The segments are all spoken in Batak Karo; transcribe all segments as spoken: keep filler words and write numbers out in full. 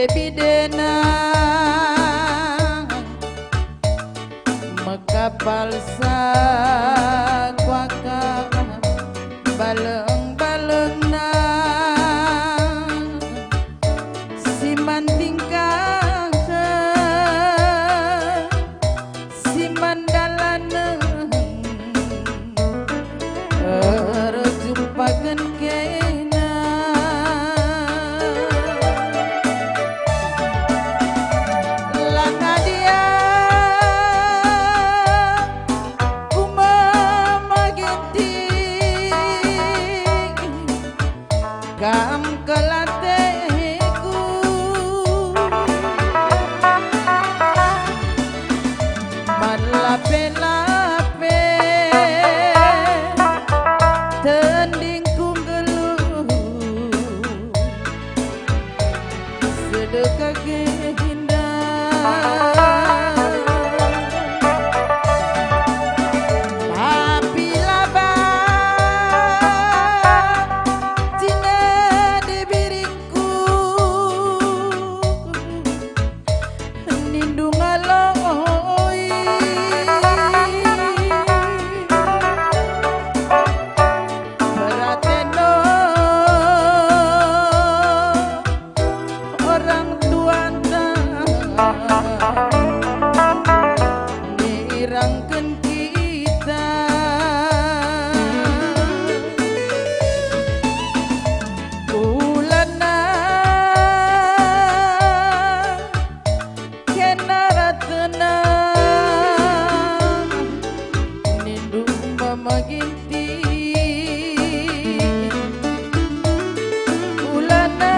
Bidena mekapal sakwaka baleng-balengna si man tingkah si man dalanen erjumpaken kena. Langa dia ku mama Ginting. Kam kal ateku man lape-lape, tendingku nggeluh sedekah genda. Tapi laba cina dibiring ku nindu ngaloi. Perateno orang tuanta nirangken kita. Ulana kena ratena nindu mama Ginting. Ulana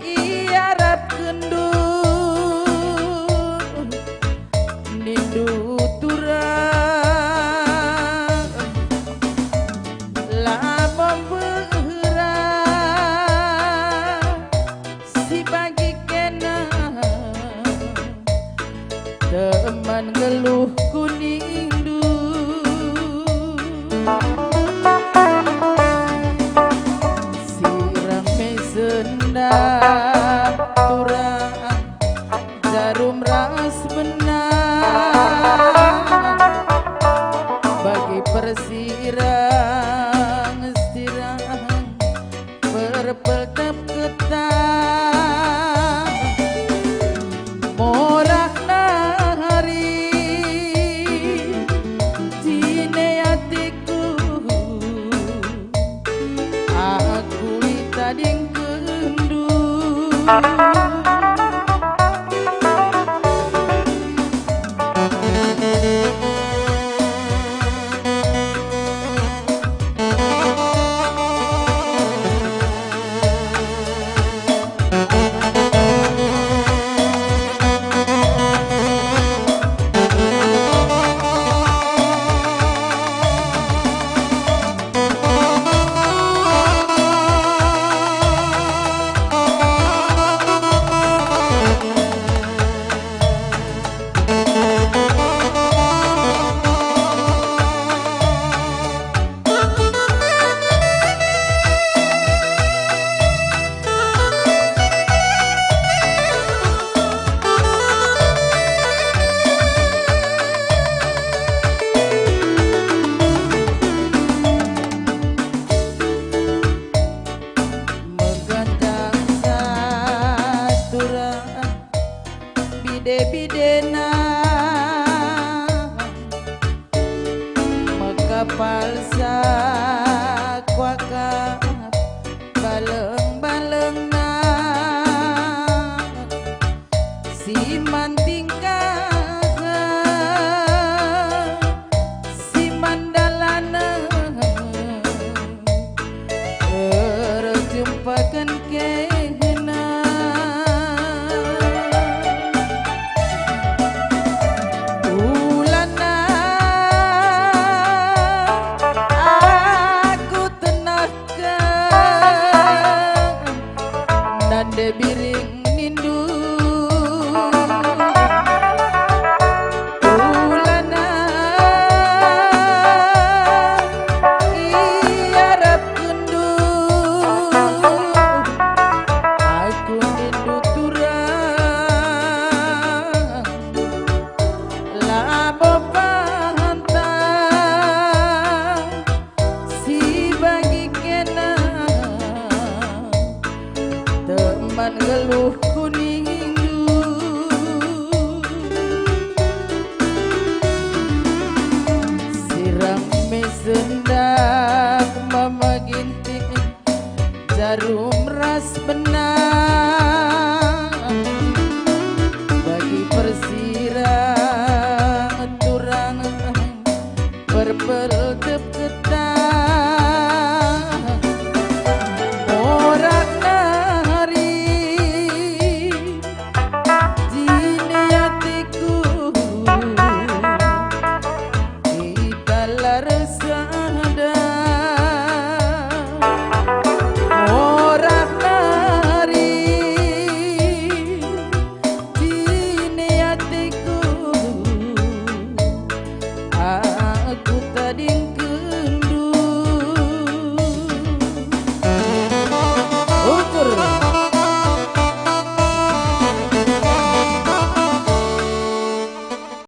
iarapkenndu nindu turang, la membera si bagi kena teman nggeluh ku nindu. Sirang mesen da turang jarum ras benang, bagi persirang-sirang perpeltep ketang. Morak nari jine ateku, aku itadingkenndu. Meganjang saturang bide-bidena, mekapal sakwaka baleng-balengna, si man tingkah